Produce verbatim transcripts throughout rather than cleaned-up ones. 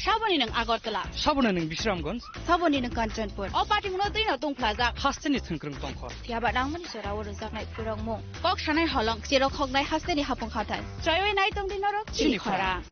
Saboni nwng Agartala. Saboni nwng Bisramganj. Saboni nwng Kanchanpur. O patimungno twino tongphlajak. Hasteni thwngkwrwng tongkhor. Phiyaba nangmani jora o rwjaknai phwrwngmung. Kok sanai holong, cherok hoknai hasteni hapung hathai. Chaiwi nai tongdi norok chini khorang.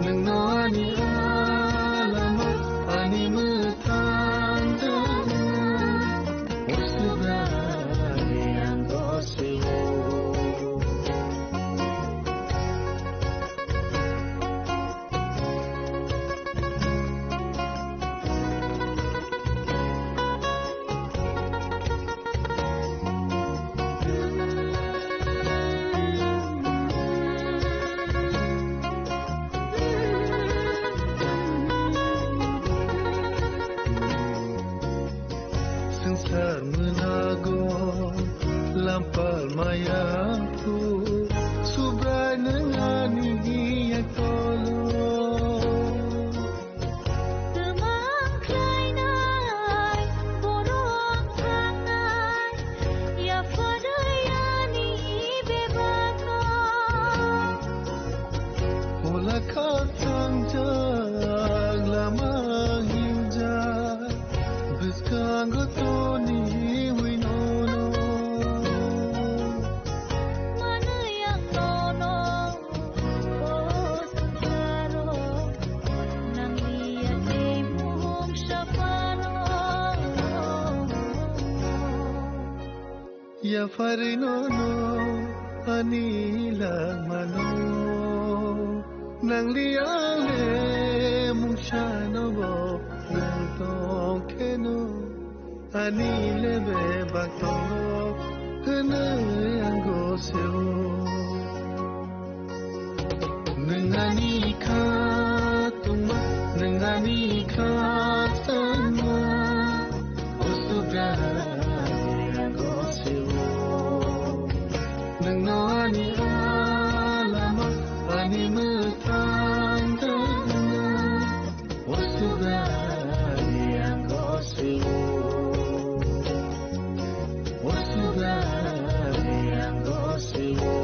Nungno ani alama, ani mwthang jana, o Subraiyang gosio. Swngchar mwnago lampal maya phu, Subrai nwng ani yaktolo. Twmang khlainai, borok thangnai, yapharwi ani bebakno. Ola kha thangjak lama hingjak, bwskango toniwi nono. Manwi ang nono, o swngcharo, nangliya tei mungsa phano. Yapharwi nono ani langmano, nangli ang le mungsano bo nang tong kheno, ani le bebak tongo hwnwi ang gosio. Nwng ani kha tongma, nwng ani kha tongma, o Subrai ang gosio. Nwngno ani alama, ani mwthang tongma, o Subrai ang gosio. O Subrai ang gosio.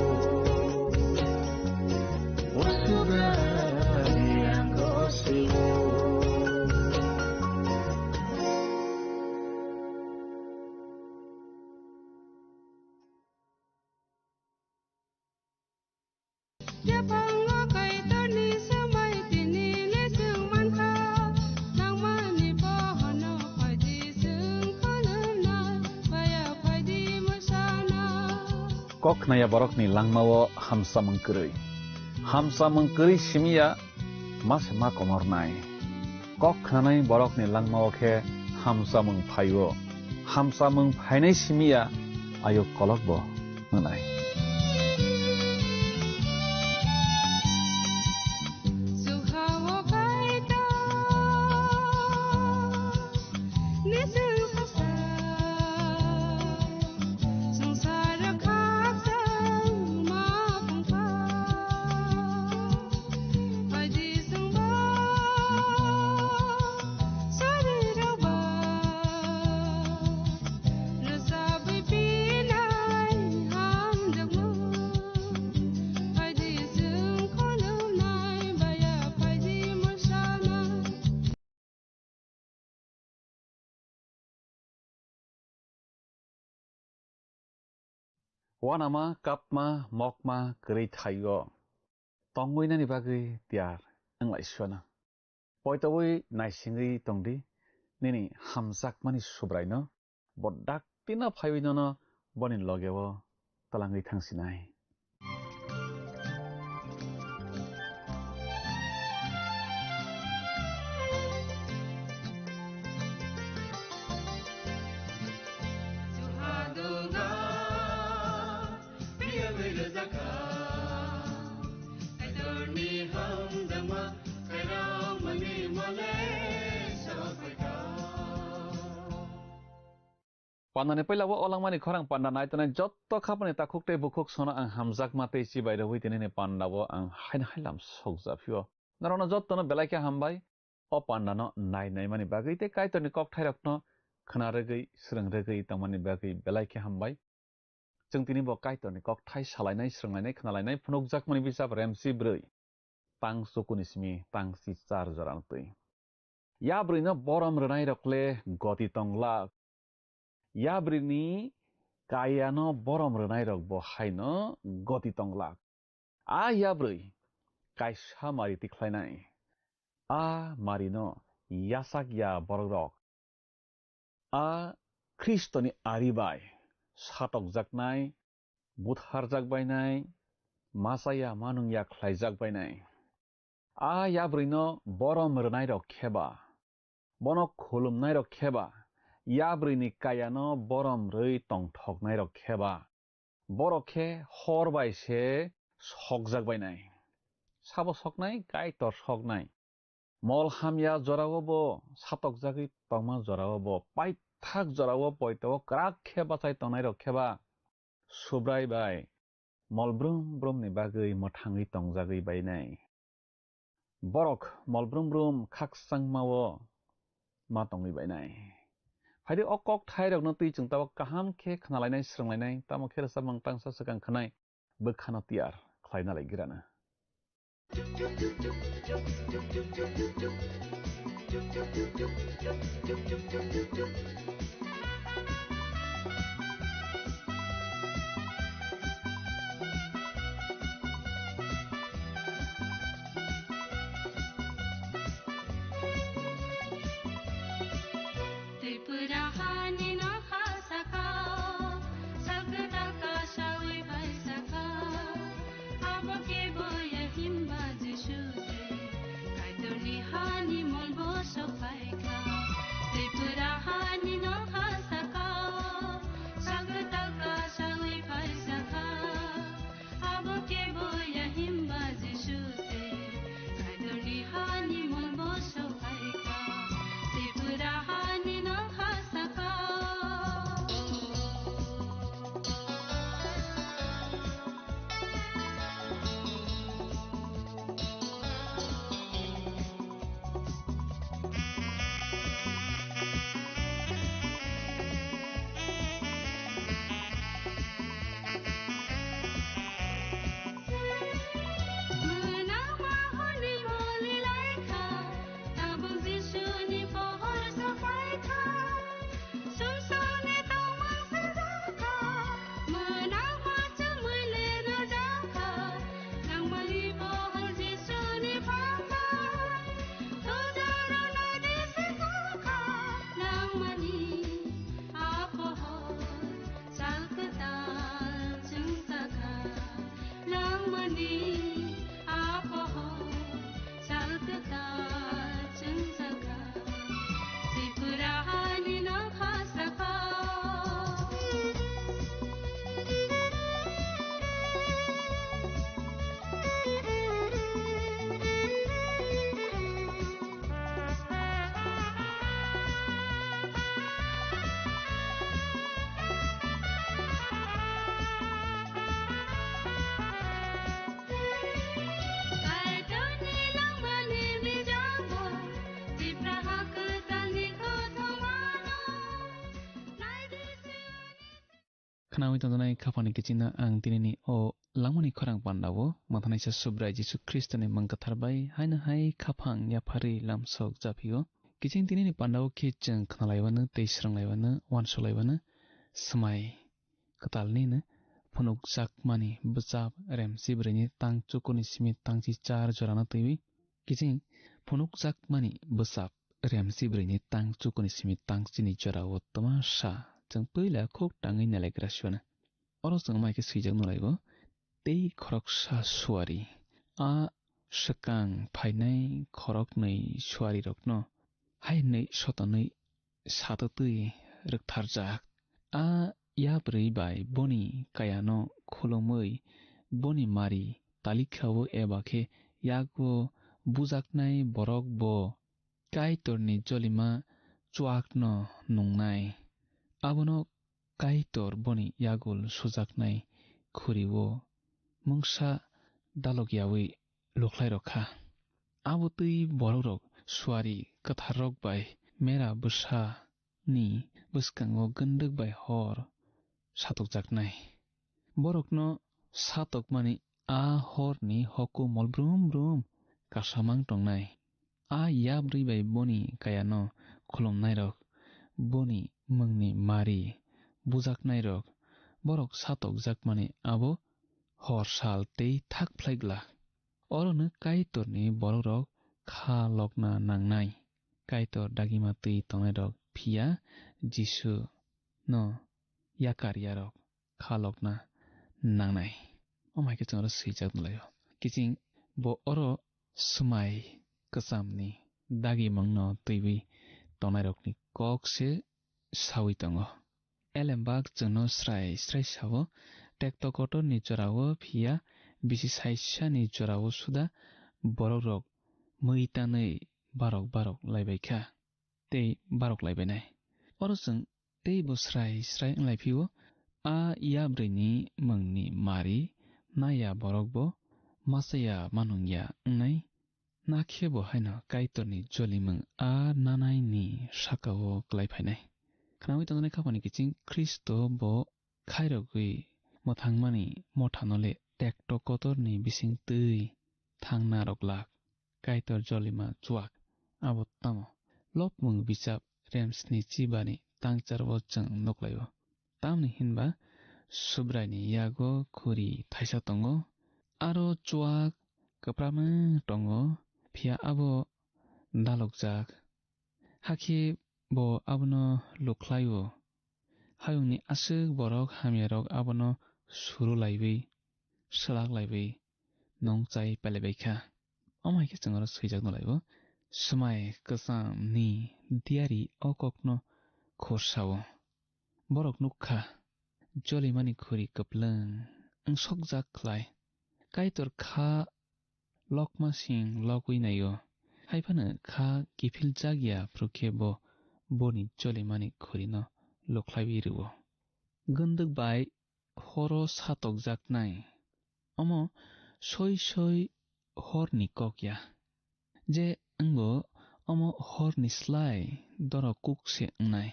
Yaphango Kaitorni swmai tini le swng mankha, nangmani bohono phaidi swng khulumnai, baya phaidi mwsana. Kok khnaya borokni langmao hamsamung kwrwi. Hamsamung kwrwi simiya ma se ma komornai. Kok khnanai borokni langmao khe hamsamung phaio. Hamsamung phainai simiya ayuk kolokbo wngnai. Wanama, kapma, mokma, kwrwi thaio. Tongwi nani bagwi tiyar wnglai suana. Poitowi naisingwi tongdi nini hamjakmani Subraino, bo dakti no phaiwi nono boni logeo twlangwi thangsinai. Pandani puila o langmani khorang panda nai tongnai jotto khapani takhuk tei bukhuk sono ang hamjakma tei chibai rwui tinini pandao ang haino hai lam sokjaphio. Norokno jottono belai khe hambai o pandano nai naimani bagwi tei Kaitorni kokthairokno khna rwgwi, swrwng rwgwi tongmani bagwi belai khe hambai. Chwng tini bo Kaitorni kokthai salainai, swrwnglainai, khnalainai phunukjakmani bisap Remsi bwrwi. Tang chukuni simi tang si char jora twi. Yabrwino borom rwnairokle goti tongla. Yabrwini kayano borom rwnairokbo haino goti tonglak. A yabrwi kaisa mari tikhlainai. A marino yachak ya bororok. A Khristoni ari bai satokjaknai, butharjakbainai, machaya manungya khlaijakbainai. A yabrwino borom rwnairok kheba, bono khulumnairok kheba, yabrwini kayano borom rwi tongthoknairok kheba, borok khe hor bai se sokjakbainai. Sabo soknai? Kaitor soknai. Mol hamya jorao bo, satokjagwi tongma jorao bo, paithak jorao poito kwrak khe bachai tongnairok kheba, Subrai bai mol brum brumni bagwi mwthangwi tongjagwi bainai. Borok mol brum brum khakchangmao ma tongwi bainai. Phaidi o kok thairokno twi chwng tabok kaham khe khnalainai, swrwnglainai, tamo khe rwchapmung tangsa swkang khwnai bwkhano tiyar khlaina lai girana. Tripura hani nokha sakao, sakta kasawi bai sakao, abo kebo ya himba Jisu se, Kaitorni hani molbo sokphaikha. Tripura hani nokha sakao, sakta kasawi bai sakao, abo kebo ya himba Jisu se, Kaitorni hani molbo sokphaikha. Tripura hani nokha sakao. Khnawi tongjaknai khaphangni kichingno ang tinini o langmani khorang pandao mwthanaisa Subrai Jisu Khristoni mwng kwthar bai haino hai khaphang yapharwi lamsok japhio. Kiching tinini pandao khe chwng khnalaiwano tei swrwnglaiwano, uansukhlaiwano swmai kwtalnino phunukjakmani bwchap Remsi bwrwini tang chukuni simi tangchi char jorano twiwi. Kiching phunukjakmani bwchap Remsi bwrwini tang chukuni simi tang chini jorao twma sa chwng puila khuk tangwi nailaikra siwano. Oro chwng mai khe swijak nulaibo, tei khoroksa suari a swkang phainai khoroknwi suarirokno hai hwnwi sotonwi satwtwi rwktharjak. A yabrwi bai boni kayano khulumwi boni mari talikhao eba khe yago bujaknai borok bo Kaitorni jolima chuakno nungnai. Abono Kaitor boni yagul sujaknai khuri-o mungsa dalokyaui lukhlai rw kha. Abo twi borokrok suari kwtharrok bai mera bwsani bwskango gwndwk bai hor satokjaknai. Borokno satokmani a horni hoku mol brum brum kasamang tongnai. A yabrwi bai boni kayano khulumnairok, boni mungni mari bujaknairok, Borok satokjakmani abo hor sal tei thak phlai glak. Orono Kaitorni borokrok kha lokna nangnai. Kaitor dagima twi tongnairok phiya Jisu no yakar yarok kha lokna nangnai. Omo hai khe chwng oro swijak nulaio. Kiching bo oro swmai kwchamni dagimungno twiwi tongnairokni kok se saui tongo. Elembak chwngno srai srai sao, tekto kotorni jorao phiya bisi saisani jorao suda borokrok mui tanwi barok barok laibai kha tei barok laibainai. Oro chwng tei bo srai srai wng lai phio, a yabrwini mungni mari naya borok bo machaya manung ya wngnai, nakhe bo haino Kaitorni jolimung a nanaini saka-o klai phainai. Khnaui tongjaknai khapani kiching Khristo bo khairogwi mwthangmani mothano le tekto kotorni bising twi thangna rwglak. Kaitor jolima chuak. Abo tamo? Lopmung bichap rem sni chibani tangchar o chwng nuklaio. Tamni hinba Subraini yago khuri thaisa tongo. Aro chuak kwprama tongo, phiya abo dalokjak. Hakhe bo abono lukhlaio. Hayungni aswk borok hamyarok abono suru laiwi, swlak laiwi nongchai palaibai kha. Omo hai khe chwng oro swijak nulaibo, swmai kwchamni diyari o kokno khorsa-o. Borok nuk kha, jolimani khuri kwplwng wngsokjak khlai. Kaitor kha lokma sing logwi naio. Hai phano kha kiphiljak ya phru khe bo boni jolimani khurino lukhlaiwi rwo. Gwndwk bai horo satokjaknai. Omo soi soi horni kok ya. Je wngbo omo horni slai dorok kuk se wngnai.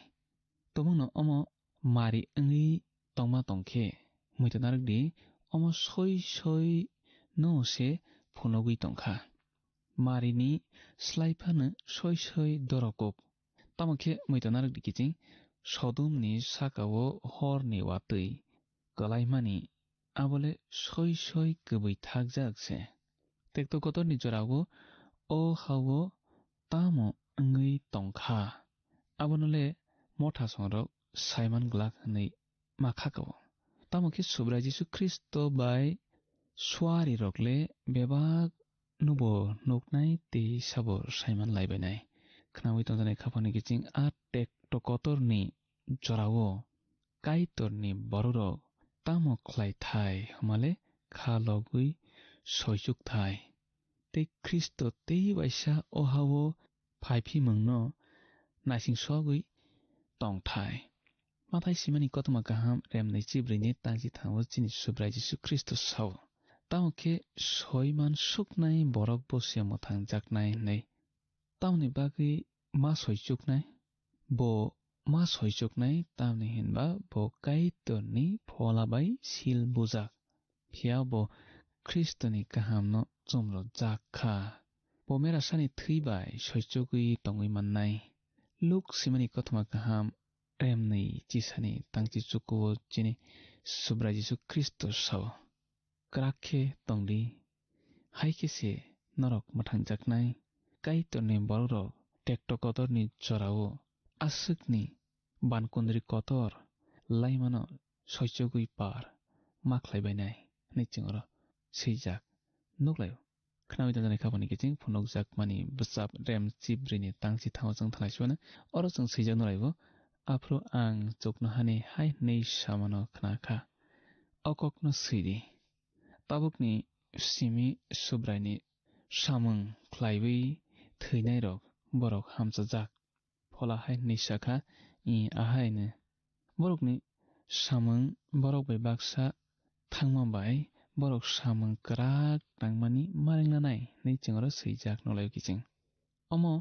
Tobokno omo mari wngwi tongma tongkhe, muitu narwkdi, omo soi soi no se phunugwi tongkha. Marini slai phano soi soi dorok kuk. Tamo khe muitu narwkdi kiching, Sodomni saka-o horni watwi kwlaimani abole soi soi kwbwi thakjak se. Tekto kotorni jorao o ha-o tamo wngwi tongkha, abono le mothasongrok saiman glak hwnwi ma kha-o. Tamo khe Subrai Jisu Khristo bai suarirok le bebak nubo nuknai tei sabo saiman laibainai. Khnaui tongjaknai khapangni kiching a tekto kotorni jorao Kaitorni bororok tamo khlai thai hwnmale kha logwi soichuk thai. Tei Khristo tei waisa o ha-o phaiphimungno naising sogwi tong thai. Mathai simani kothoma kaham remnwi chibrwini tangchi thango chini Subrai Jisu Khristo sao. Tamo khe soi man suknai borok bo se mwthang jaknai hwnwi. Tamoni bagwi ma soichuknai? Bo ma soichuknai, tamni hinba bo Kaitorni phola bai sil bujak. Phiya bo Khristoni kahamno chumrojak kha. Bo merasani thwi bai soichugwi tongwi mannai. Luk simani kothoma kaham remnwi chisani tangchi chukuo chini Subrai Jisu Khristo sao. Kwrak khe tongdi, hai khe se norok mwthangjaknai. Kaitorni borokrok tekto kotorni jorao aswkni bankundri kotor laimano soichogwi par ma khlaibainai hwnwi chwng oro swijak nuklaio. Khnaui tongjaknai khapangni kiching phunukjakmani bwsap rem chibrwini tangchi thango chwng thanglai sibano. Oro chwng swijak nulaibo, aphuru ang chuknohani hai hwnwi samano khna kha. O kokno swidi. Tabukni simi Subraini samung khlaiwi thwinairok borok hamchajak. Phola hai hwnwi sa kha, "Ih, ahaino." Borokni samung borok bai baksa thangma bai borok samung kwrak tangmani ma rwngna nai hwnwi chwng oro swijak nulaio kiching. Omo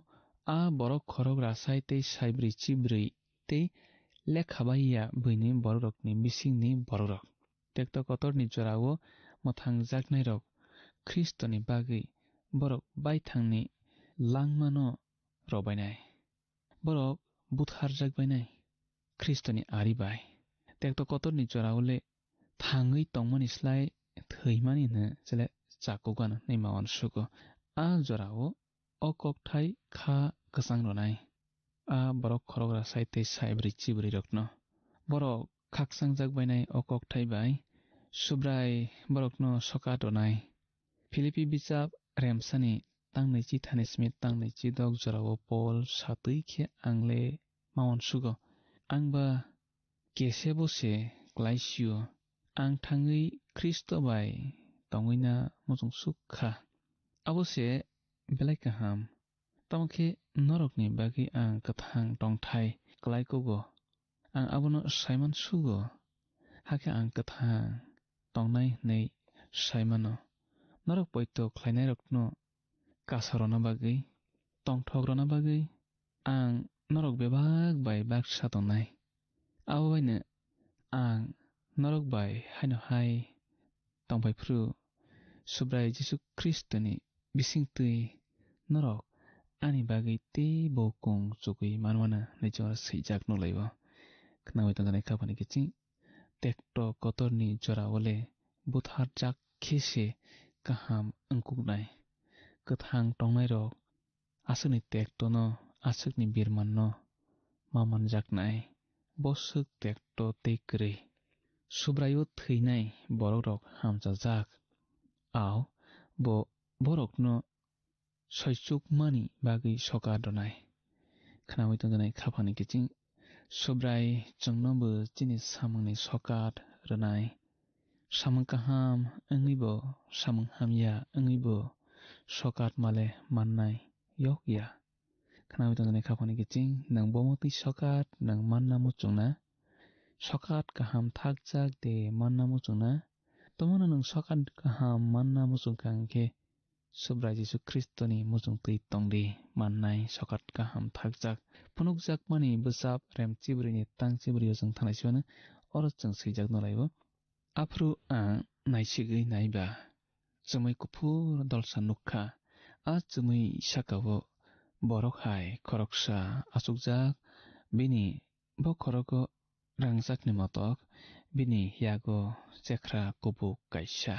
a borok khorok rasai tei saibrwi chibrwi tei lekha bai ya buini borokrokni bisingni borokrok. Tekto kotorni jorao mwthangjaknairok Khristoni bagwi borok baithangni langmano robainai. Borok butharjak bainai Khristoni ari bai. Tekto kotorni jorao le thangwi tongmani slai thwimani hwnwi chele chakugano hwnwi ma uansugo. A jorao o kokthai kha kwchang rwnai. A borok khorokra sai tei sai bwrwi chibrwi rokno. Borok khakchangjak bainai o kokthai bai. Subrai borokno sokat rwnai. Philippi bichap remsani tangnwi chi thani simi tangnwi chi dok jorao Pol satwi khe ang le ma uansugo. Ang ba kesebo se klai sio. Ang thangwi Khristo bai tongwina muchung suk kha. Abo se belai kaham. Tamo khe norokni bagwi ang kwthang tongthai klai kugo. Ang abono saiman sugo. Hakhe ang kwthang tongnai hwnwi saimano. Norok poito khlainairokno kasa rwna bagwi, tongthok rwna bagwi ang norok bebak bai baksa tongnai. Abo baino ang norok bai haino hai tongphai phuru Subrai Jisu Khristoni bisingtwi norok ani bagwi teibo kung chugwi manmano hwnwi chwngno swijak nukhlaio. Khnaui tongjaknai khaphani kiching tekto kotorni jorao le butharjak khe se kaham wngkuknai. Kwthang tongnairok aswkni tektono, aswkni birmanno ma manjaknai. Bo swk tekto tei kwrwi. Subraio thwinai borokrok hamchajak. Ao bo borokno soichukmani bagwi sokat rwnai. Khnaui tongjaknai khaphani kiching Subrai chwngno bo chini samungni sokat rwnai. Samung kaham wngwi bo, samung hamya wngwi bo sokat male mannai yok ya. Khnaui tongjaknai khaphani kiching, nwng bomo twi sokat nwng manna muchungna. Sokat kaham thakjak de manna muchungna. Tomono nwng sokat kaham manna muchungkha hwnkhe Subrai Jisu Khristoni muchungtwi tongdi mannai sokat kaham thakjak. Phunukjakmani bwsap rem chibrwini tang chibrwio chwng thanai siwano oro chwng swijak nulaio. Aphuru ang naisigwi naiba chumui kuphur dolsa nukha. A chumui sakao borok hai khoroksa achukjak, bini bokhorogo rangchakni motok, bini yago chekhra kubuk kaisa.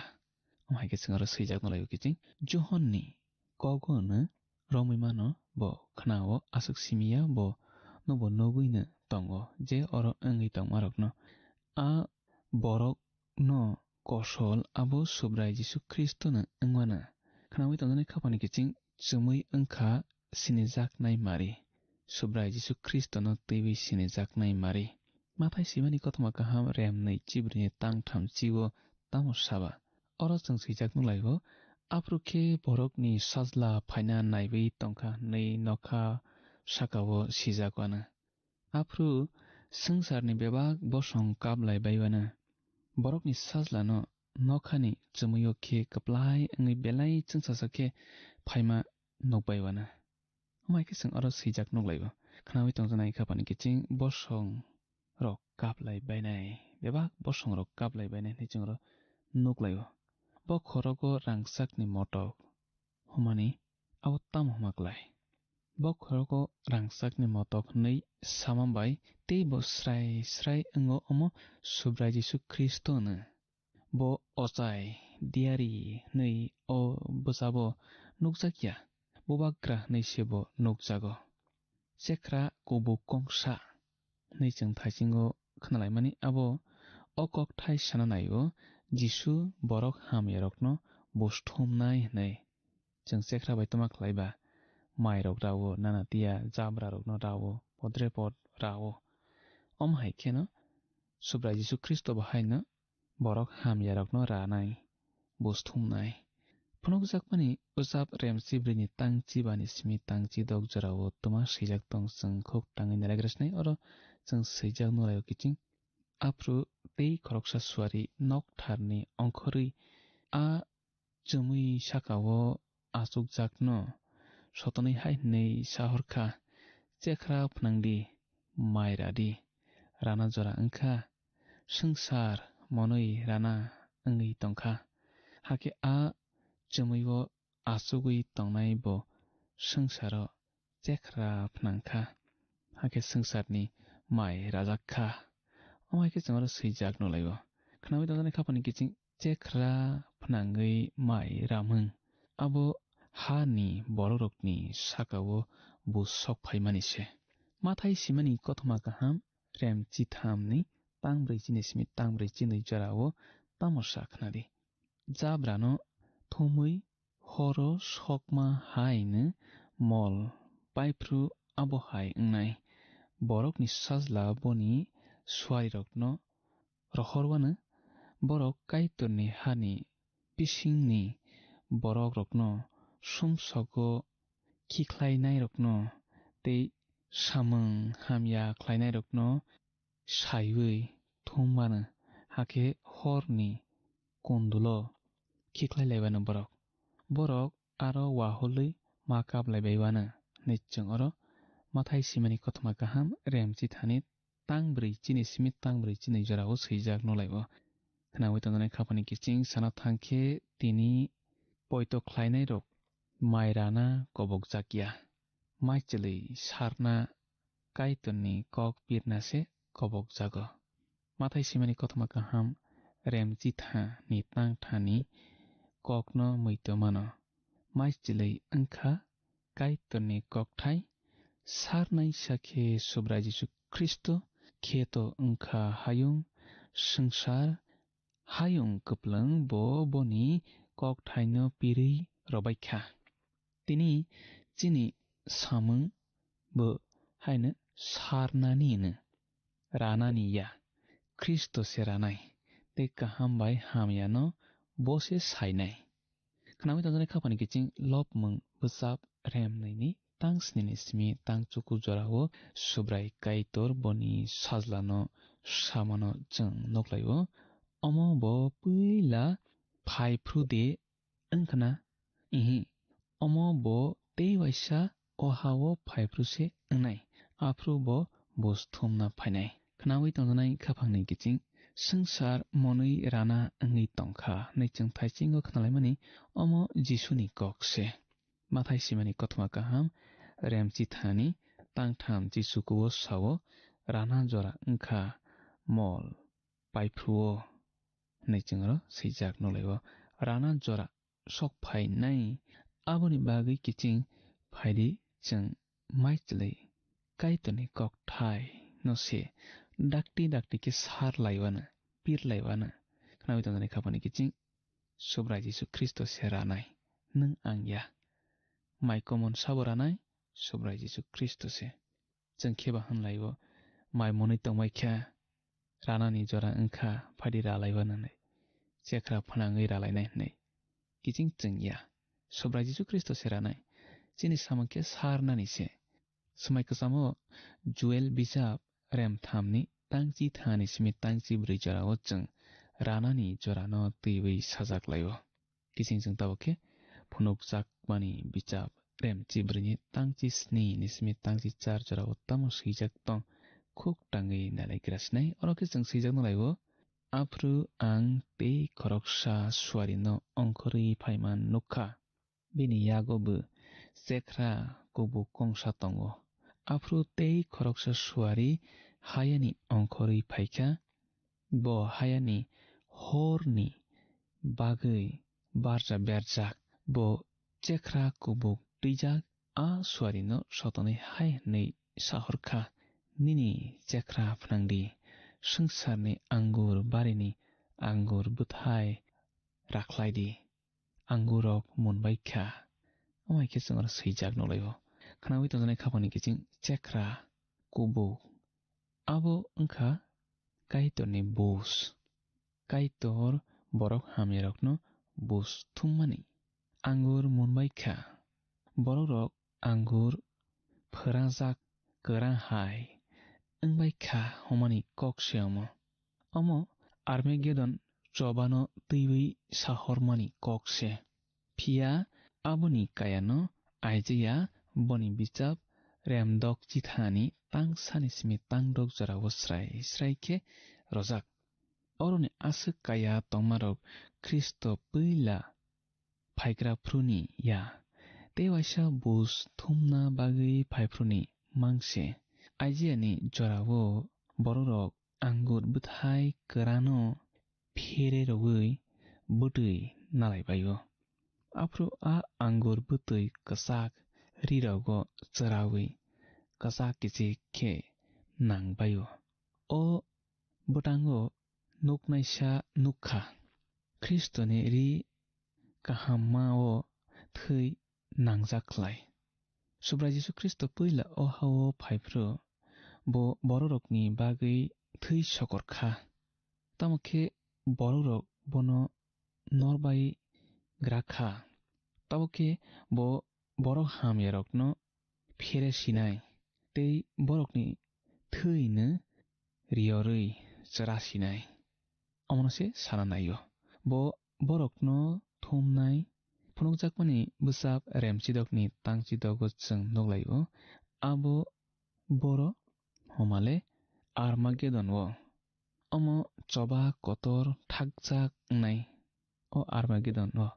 Omo hai khe chwng oro swijak nulaio kiching. Johonni kogo hwno romwi mano, bo khnao aswk simi ya, bo nobo nugwino tongo je oro wngwi tongmarokno. A borokno kosol abo Subrai Jisu Khristono wngmano. Khnaui tongjaknai khaphani kiching chumui wngkha sinijaknai mari. Subrai Jisu Khristono twiwi sinijaknai mari. Mathai swimani kothoma kaham rem nwi chibrwini tang tham chio tamo saba. Oro chwng swijak nulaio, aphuru khe borokni sajla phaina naiwi tongkha hwnwi nokha sakao sijak uanw. Aphuru swngcharni bebak bosong kap lai bai uanw. Borokni sajlano nokhani chumuio khe kwplai wngwi belai chwngsacha khe phaima nukbai uanw. Omo hai khe chwng oro swijak nuklaio. Khnaui tongjaknai khaphani kiching bosong rok kap lai bainai, bebak bosong rok kap lai bainai hwnwi chwng oro nuklaio. Bo khorogo rangchakni motok hwnmani abo tamo hwnma klai? Bo khorogo rangchakni motok hwnwi sama bai tei bo srai srai wngo, omo Subrai Jisu Khristo hwno. Bo ochai diari hwnwi o bwsabo nukjak ya, bubagra hwnwi se bo nukjago. Chekhra kubuk kongsa hwnwi chwng thaisingo khnalaimani abo o kokthai sana naio, Jisu borok hamyarokno buj thumnai hwnwi. Chwng chekhra bai tongma khlai ba, mairok rao, nana tiya jabrarokno rao, podrepot rao. Omo hai kheno Subrai Jisu Khristo bo haino borok hamyarokno ranai, buj thumnai. Phunukjakmani bwsap rem chibrwini tang chibani simi tang chidok jorao twma swijak tong, chwng khuk tangwi nailagrasnai, oro chwng swijak nulaio kiching. Aphuru tei khoroksa suari noktharni ongkhorwi a chumui sakao achukjakno sotonwi hai hwnwi sa horkha, "Chekhra phnangdi, mai radi, rana jora wngkha, swngchar monwi rana wngwi tongkha." Hakhe a chumuio achugwi tongnai bo swngcharo chekhra phnangkha, hakhe swngcharni mai rajakha. Omo hai khe chwng oro swijak nukhlaio. Khnaui tongjaknai khapangni kiching chekra phnangwi mai ramung. Abo hani borokrokni sakao buj sok phaimani se. Mathai simani kothoma kaham rem chithamni tang brwi chini simi tang brwi chinwi jorao tamo sa khnadi. Jabrano thumwi horo sokma haino mol paiphru abo hai wngnai. Borokni sajla boni suarirokno rohorwano, borok Kaitorni hani bisingni borokrokno sumsogo khiklainairokno tei samung hamya khlainairokno saiwi thumwano, hakhe horni kundulo khiklai laiwano borok. Borok aro waholwi ma kap lai baiwano, hwnwi chwng oro Mathai simani kothoma kaham rem chithani tang brwi chini simi tang brwi chini jorao swijak nukhlaio. Khnaui tongjaknai khapangni kiching sana thang khe tini poito khlainairok mai rana kobokjak ya. Mai chwlwi sarna Kaitorni kok pirna se kobokjago. Mathai simani kothoma kaham rem chithani tang thani kokno muitu mano. Mai chwlwi wngkha Kaitorni kokthai sarnai sakhe Subrai Jisu Khristo kheto wngkha hayung swngchar, hayung kwplwng bo boni kokthaino pirwi robaikha. Tini chini samung bo haino sarnani hino, ranani ya. Khristo se ranai tei kaham bai hamyano bo se sainai. Khnaui tongjaknai khapangni kiching lobmung bwchap rem nwi ni tang sni ni simi tang chuku jorao Subrai Kaitor boni sajlano samano chwng nukhlaio. Omo bo puila phai phru de wngkhna? Ihi, omo bo tei waisa o ha-o phai phru se wngnai, aphru bo buj thumna phainai. Khnaui tongjaknai khapangni kiching swngchar monwi rana wngwi tongkha hwnwi chwng thaisingo khnalaimani omo Jisuni kok se. Mathai simani kothoma kaham rem chithani tang tham chi chukuo sao, rana jora wngkha mol paiphruo hwnwi chwng oro swijak nukhlaio. Rana jora sok phainai, aboni bagwi kiching phaidi chwng mai chwlwi Kaitorni kokthai no se dakti dakti khe sar laiwano, pir laiwano. Khnaui tongjaknai khapangni kiching Subrai Jisu Khristo se ranai, nwng ang ya. Mai komon sabo ranai Subrai Jisu Khristo se. Chwng khe ba hwnlai-o, mai monwi tongbai kha, ranani jora wngkha, phaidi ralaiba nanai, chekra phnangwi ralainai hwnwi. Kiching chwng ya, Subrai Jisu Khristo se ranai, chini samung khe sarnani se. Swmai kwchamo Joel bijap rem thamni tangchi thani simi tangchi brwi jorao chwng ranani jorano twiwi sajak lai-o. Kiching chwng tabuk khe phunukjakmani bichap rem chibrwini tangchi sni ni simi tangchi char jorao tamo swijak tong khuk tangwi nailaigra sinai. Oro khe chwng swijak nalai-o, aphru ang tei khoroksa suarino ongkhorwi phaiman nukha. Bini yago bo chekra kubuk kongsa tongo. Aphru tei khoroksa suari hayani ongkhorwi phaikha. Bo hayani horni bagwi barja berjak, bo chekra kubuk twijak, a suarino sotonwi hai hwnwi sa hor kha, "Nini chekra phnang di, swngcharni angur barini angur bwthai rakhlai di, angurrok mun bai kha." Omo hai khe chwng oro swijak nukhlaio. Khnaui tongjaknai khapangni kiching chekra kubuk. Abo wngkha Kaitorni buj. Kaitor borok hamyarokno buj thummani. Angur mun bai kha. Borokrok angur phrajak kwrang hai wng bai kha hwnmani kok se omo. Omo Armagedon chobano twiwi sahormani kok se. Phiya aboni kayano Isaiah boni bichap remdok chithani tang sani simi tang dok jorao srai srai khe rojak. Oroni aswk kaya tongmarok Khristo puila phaigra phuruni ya, tei waisa buj thumna bagwi phai phuruni mang se. Isaiah ni jorao borokrok angur bwthai kwrano phere rwui bwtwi nalaibaio. Aphuru a angur bwtwi kwchak rirogo chwraui kwchak kichik khe nangbaio. O bwtango nuknaisa nukkha, Khristoni ri kahammao thwi nangjak khlai. Subrai Jisu Khristo puila o ha-o phaiphru bo bororokni bagwi thwi sokor kha. Tamo khe bororok bono norbai gra kha. Tabo khe bo borok hamyarokno phere sinai tei borokni thwino riyorwi chwra sinai. Omono se sana naio. Bo borokno thumnai phunukjakmani bwsap remchidokni tangchidogo chwng nukhlaio. Abo boro homale Armagedon-o. Omo choba kotor thakjak wngnai o Armagedon-o.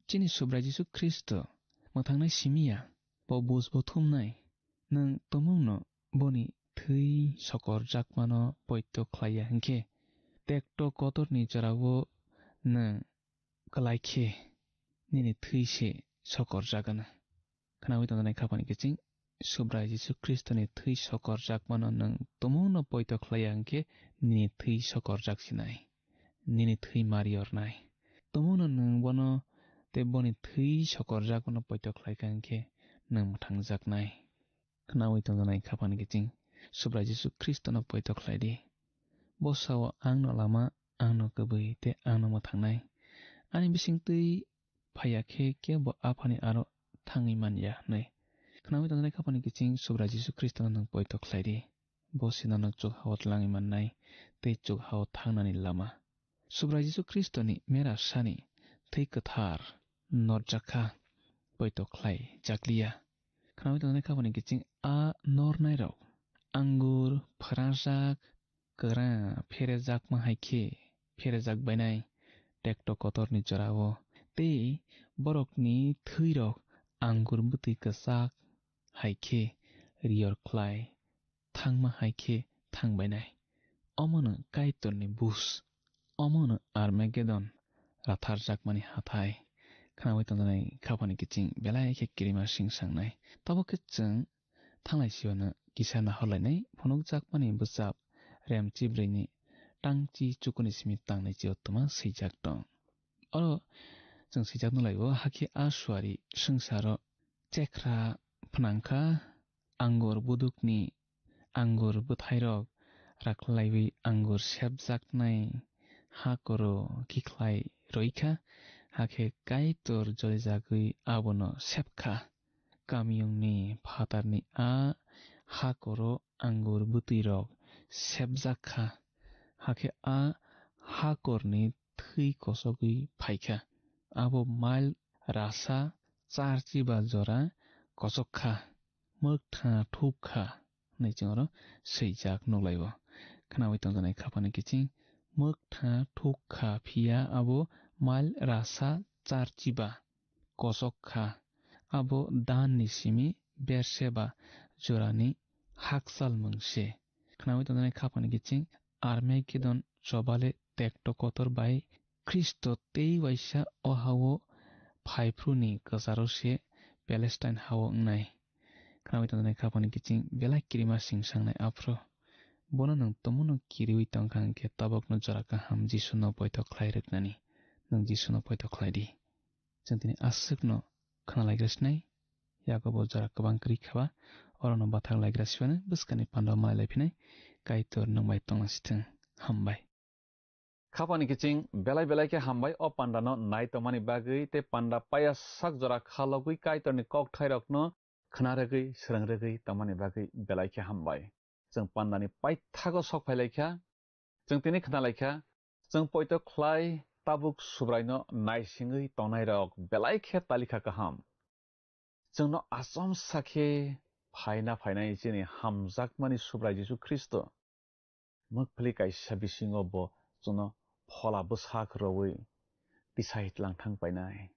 Chini Subrai Jisu Khristo mwthangnai simi ya, bo buj bo thumnai. Nwng tumungno boni thwi sokorjakmano poito khlai ya hwnkhe, tekto kotorni jorao nwng kwlai khe nini thwi se sokorjak gana. Khnaui tongjaknai khapani kiching Subrai Jisu Khristoni thwi sokorjakmano nwng tumungno poito khlai ya hwnkhe nini thwi sokorjak sinai, nini thwi mariornai. Tumungno nwng bono tei boni thwi sokorjakmano poito khlai kha hwnkhe nwng mwthangjaknai. Khnaui tongjaknai khapani kiching Subrai Jisu Khristono poito khlai di. Bo sao, "Angno lama, angno kwbwi tei angno mwthangnai. Ani bisingtwi phaiya khe kebo Aphani aro thangwi man ya," hwnwi. Khnaui tongjaknai khapani kiching Subrai Jisu Khristono nwng poito khlai di. Bo se nono chuk hao tlangwi mannai tei chuk hao thangnani lama. Subrai Jisu Khristoni mera sani thwi kwthar norjak kha, poito khlai jakliya. Khnaui tongjaknai khapani kiching a nornairok angur phrajak kwra pherejakma hai khe pherejak bainai tekto kotorni jorao, tei borokni thwirok angur bwtwi kwchak hai khe riyor khlai thangma hai khe thang bainai. Omono Kaitorni bus, omono Armagedon, ratharjakmani hathai. Khnaui tongjaknai khapani kiching belai khe kirima sing sangnai. Tabuk khe chwng thanglai siyano kisa nahorlainai phunukjakmani bwchap rem chibrwini tangchi chukuni simi tangnai chiyotwma swijak tong. Oro chwng swijak nukhlaio, hakhe a suari swngcharo chekra phnang kha, angur budukni angur bwthairok raklaiwi angur sepjaknai hakoro kikhlai rwi kha, hakhe Kaitor jolijagwi abono sep kha. Kamiyungni phatarni a hakoro angur bwtwirok sepjak kha, hakhe a hakorni thwi kosogwi phai kha. Abo mail rasa charchiba jora kosok kha, mwktha thuk kha hwnwi chwng oro swijak nukhlaio. Khnaui tongjaknai khapani kiching mwktha thuk kha, phiya abo mail rasa charchiba kosok kha. Abo Danni simi Berseba jorani hakchal mung se. Khnaui tongjaknai khapani kiching Armagedon chobale tekto kotor bai Khristo tei waisa o hao phaiphruni kwcharo se Palestine hao wngnai. Khnaui tongjaknai khapani kiching belai kirima sing sangnai aphro. Bono nwng tomono kiriui tongkha hwnkhe tabokno jora kaham Jisuno poito khlai rwknani. Nwng Jisuno poito khlai di. Chwng tini aswkno khna laigra sinai, yakobo jora kwbang kwrwi khaba, orono bathang laigra sibani bwskangni panda malai lai phinai, Kaitor nwng bai tongna sithwng. Hambai. Khapani kiching belai belai khe hambai o pandano nai tongmani bagwi tei panda paya sak jora kha logwi Kaitorni kokthairokno khna rwgwi, swrwng rwgwi tongmani bagwi belai khe hambai. Chwng pandani paithago sok phai lai kha, chwng tini khna lai kha, chwng poito khlai tabuk Subraino naisingwi tongnairok belai khe talikha kaham. Chwngno achomsa khe phaina phainai chini hamjakmani Subrai Jisu Khristo. Mwkphli kaisa bisingo bo chwngno phola bwsak rwui tisai tlang thang painai.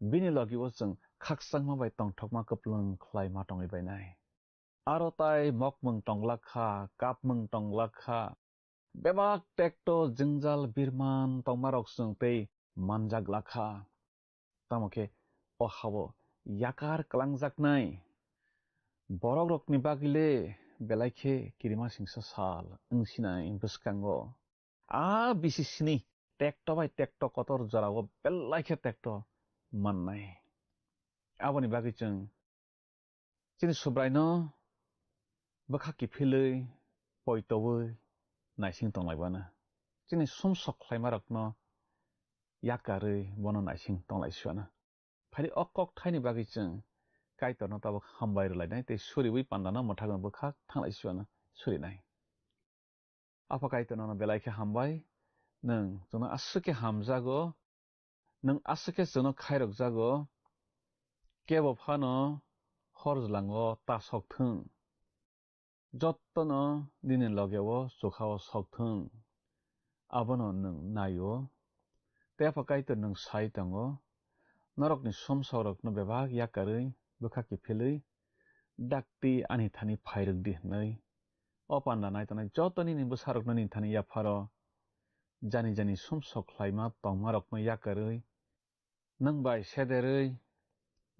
Bini logi-o chwng khakchangma bai tongthokma kwplwng khlai ma tongwi bainai. Aro tai mokmwng tonglak kha, kapmwng tonglak kha, Bebak tekto jwngjal birman tongmarok chwng tei manjak lakha. Tamo khe o hao yakar kwlangjaknai borokrokni bagwi le belai khe kirimasingsa sal wngsinai bwskango. A bisi sini tekto bai tekto kotor jorao belai khe tekto mannai. Aboni bagwi chwng chini Subraino bwkha kiphilwi, poitoui naising tonglaibana. Chini sumsok khlaimarokno yakarwi bono naising tonglaisiwana. Phari o kok thaini bagwi chwng Kaitorno tabuk hambai rwlainai tei suriui pandano mwthangno bwkhak thanglaisiwana surinai. Apha Kaitor nono belai khe hambai, nwng chwngno aswk khe hamjago, nwng aswk khe chwngno khairokjago, kebo phano hor jwlango ta sok thung. Jottono nini logeo chukhao sok thung, abono nwng nai-o. Tei Apha Kaitor nwng sai tongo, norokni sumsokrokno bebak yakarwi bwkha kiphilwi, dakti ani thani phairwk di hwnwi. O panda nai tongnai joto nini bwsarokno nini thani yapharo jani jani sumsok khlaima tongmarokno yakarwi, nwng bai sederwi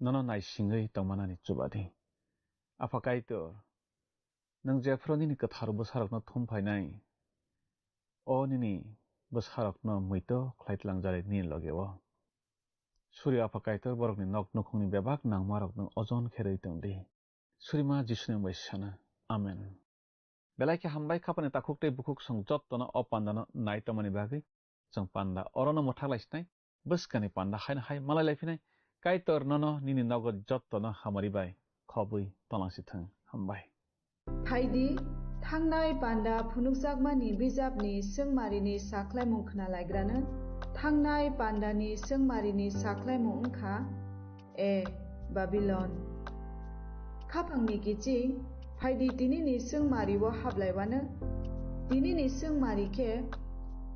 nono naisingwi tongmanani chuba di. Apha Kaitor, nwng jephru nini kwthar bwsarokno thum phainai, o nini bwsarokno muitok khlai tlangjari nini logeo. Suri Apha Kaitor borokni nok nukhungni bebak nangmarokno ojon khe rwi tong di. Surima Jisuni mung bai sana. Amen. Belai khe hambai khapani takhuk tei bukhuk song jottono o pandano nai tongmani bagwi. Chwng panda orono mwthak lai sinai, bwskani panda haino hai malai lai phinai. Kaitor nono nini nogo jottono hamari bai khobwi tonglang si thung. Hambai. Phaidi, thangnai panda phunukjakmani bijapni swngmarini sakhlaimung khna laigrano. Thangnai pandani swngmarini sakhlaimung wngkha, A. Babilon. Khaphangni kiching, phaidi tinini swngmario hablaiwano. Tinini swngmari khe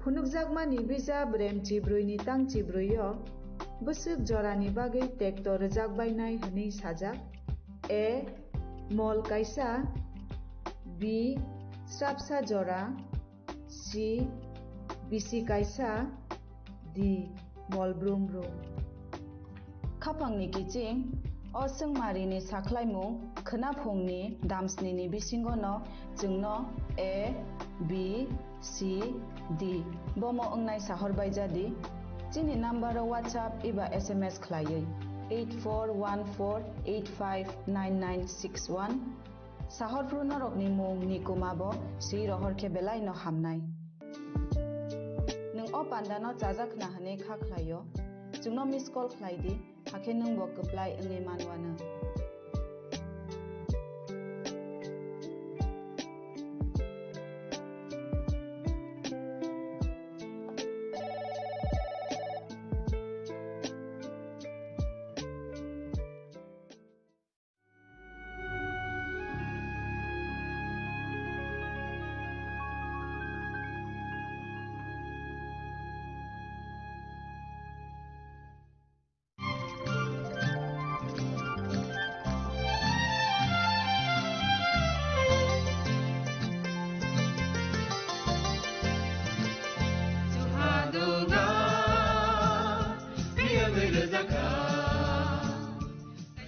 phunukjakmani bijap Remchi brwi ni tangchi brwi o bwswk jorani bagwi tekto rwjakbainai hwnwi sajak. A. Mol kaisa. B. Srapsa jora. C. Bisi kaisa. D. Mol brum brum. Khaphangni kiching, o swngmarini sakhlaimung khwnaphungni damsnini bisingono chwngno A, B, C, D bomo wngnai sahor baijadi. Chini number o WhatsApp eba S M S khlaiwi eight four one four eight five nine nine six one. Sahorphru norokni mung ni kuma bo swi rohor khe belai no hamnai. Nwng o panda no chajak khna hwnwi kha khlaio, chwngno miss call khlai di, hakhe nwng bo kwplai wngwi manwano.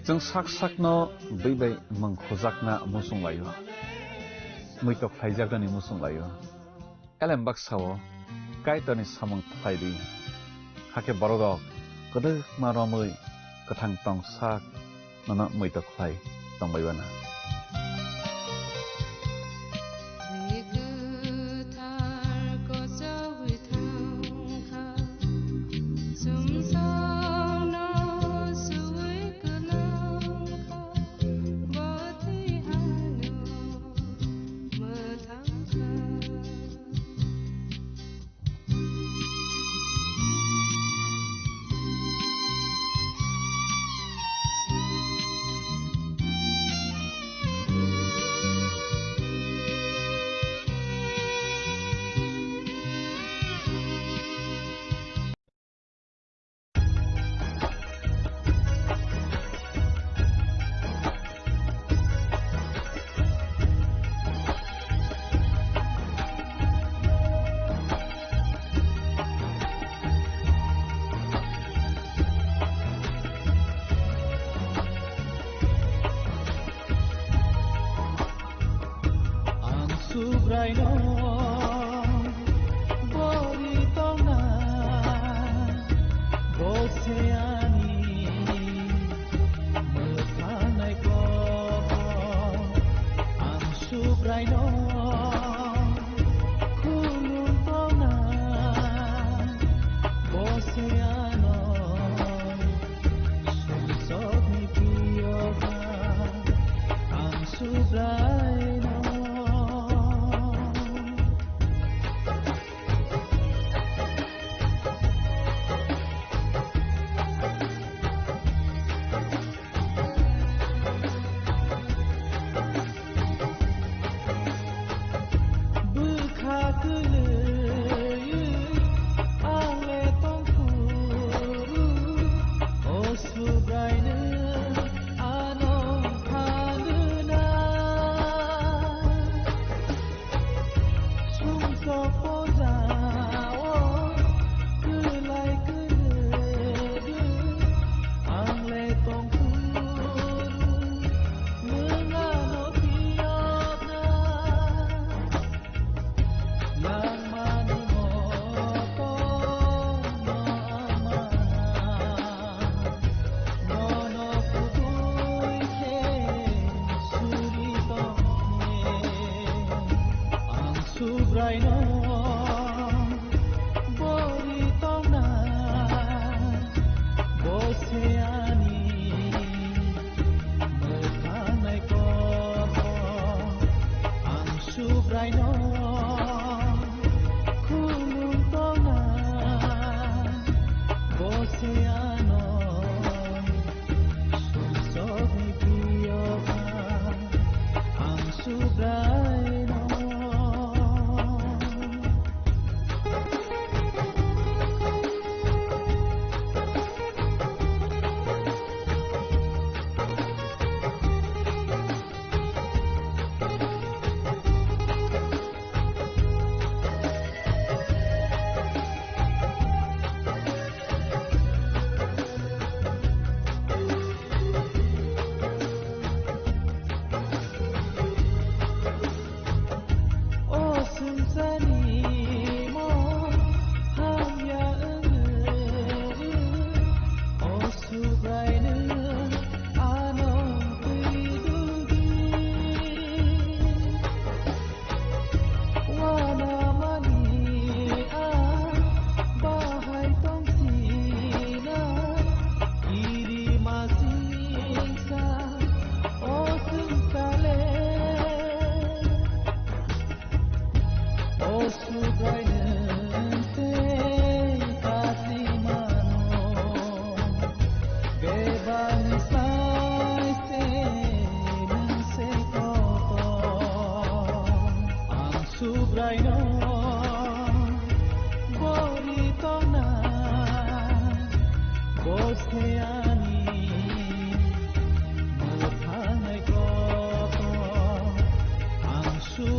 Chwng sak sakno bwi bai mung khujakna muchung laio, muitok khlaijaknani muchung laio. Elem baksa-o Kaitorni samung khlai di, hakhe bororok kwdwkma romwi kwthang tong sak nono muitok khlai tongbai bana.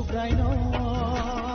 Chwraino